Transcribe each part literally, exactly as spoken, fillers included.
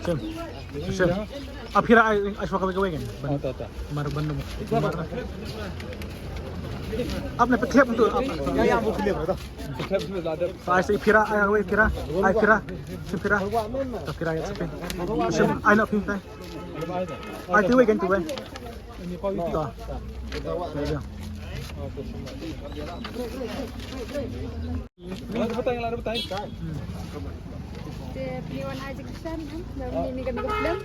Shim. Shim. Ap Hira, ai, ai, shwa kawei kawei kan. Ban. Oh, ta, ta. Mar ban dum. Ap na pe klep tu. Ap. Ya, ya, bu klep tu. Ai, si Hira, ai, kawei Hira. Ai, Hira. Shim Hira. Ta Hira ya, sepi. Shim, ai, na pin tai. Ai, tu wei kan, tu wei. Ta. Ya. Lada batai, lada batai. Te pynwan ai jingkyrshan, em, da ngi ni kane ka film.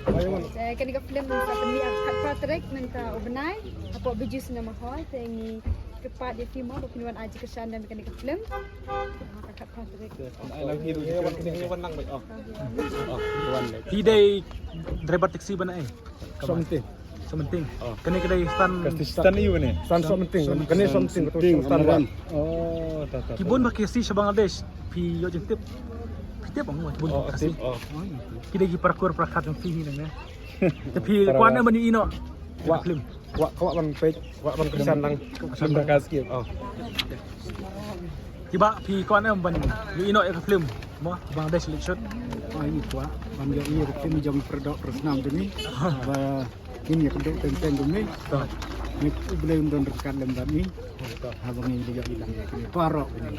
Te kane ka film mynta pynmih ha ka khatphra tarik mynta u bnai. Hapoh Bijou Cinema Hall te ngi kyrpad ïa phi mo ba pynwan ai jingkyrshan da kane ka film. Ha ka khatphra tarik. Ai lang hi ruh jingkyrshan kane ka wan lang bai. Oh. Oh, wan bai. Phi dei driver taxi ban ai. Something. Something. Oh. Kane ka dei stan. Ka stan ïa u ne. Stan Something. Kane Something, ka tu Stan Wan. Oh, ta, ta, ta. Ki bun ba ki si sha Bangladesh. Phi ïoh jingtip. Phi tip bang ki bun. Oh, ba ki si. Tip, oh. Ki dei ki parkour prakhat jong phi hi nang ne. Te phi kwah ne ban ïohi noh. Kwah. Film. Kwah, kwah ban peit, kwah ban kyrshan lang. Film da ka skip. Oh. Kiba phi kwah ne ban ïohi noh ïa ka film mo Bangladesh Late Show. Ai, ngi kwah ban ïohi ïa ka film jong Pradok Rasnam jong ngi. Ba ngin ïa kynduh teng teng kumne. Ngi, U Blei un don ryngkat lem bad ngi. Haba ngi ïa ïohi lang ïa kine baroh kine.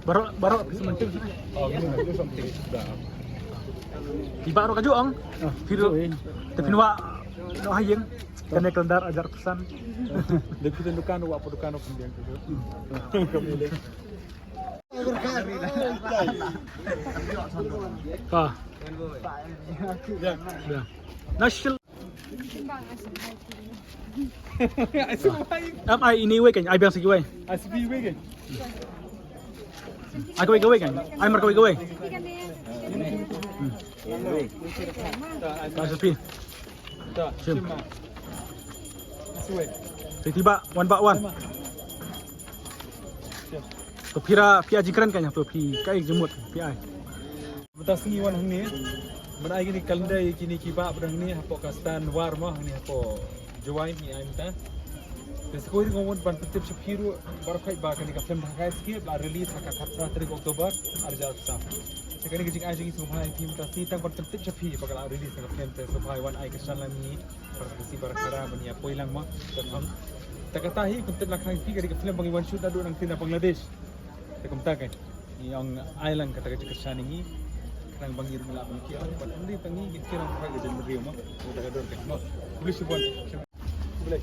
Baroh, baroh phi Something. Oh, kine Something. Phi baroh ka ju ong. Phi ruh. Te phin wah noh ha ïing. Kane ka lyndar hajar persen. Dei phi don dukan, wah hapoh dukan, wah pynbiang tu. Kami le. Ah. Ya. Ya. National. Ai, sa wei. Am ai ini wei kan, ai biang sa ki wei. Ai sa ki wei kan. Ai kawei kawei kan. Ai mar kawei kawei. Hmm. Ai sa phi. Shim. Phi tiba, one by one. To phi ra, phi ai jingkren kan, to phi kai jingmut, phi ai. Mynta sngi wan hangne. Ban ai kine ka lyndar ïa kine ki bah ba dang hangne hapoh ka stand War mo hangne hapoh Jowai ngi ai mynta. Te sa kawei ruh nga wan ban pyntip sha phi ruh baroh khoit ba kane ka film Dhaka Escape la release ha ka khatphra tarik October arhajar arphew saw. Te kane ka jingai jong ngi sngewbha ïa phi mynta sngi tang ban pyntip sha phi ba ka la release na ka film te sngewbha wan ai kyrshan lang ngi. Para Khasi para Khara ban ïa poi lang mo. Te kata hi kumta la khnang phi kane ka film ba ngi wan shoot naduh nangtei na Bangladesh. Te kumta ka ngi ong ai lang kata ka jingkyrshan ngi. Khnang ba ngi ruh ngi lah ban kiew ban ym dei tang ngi, ngi kiew lang ka jingmyntoi mo. Kata ka dur ka mo. Khublei shibun. Khublei.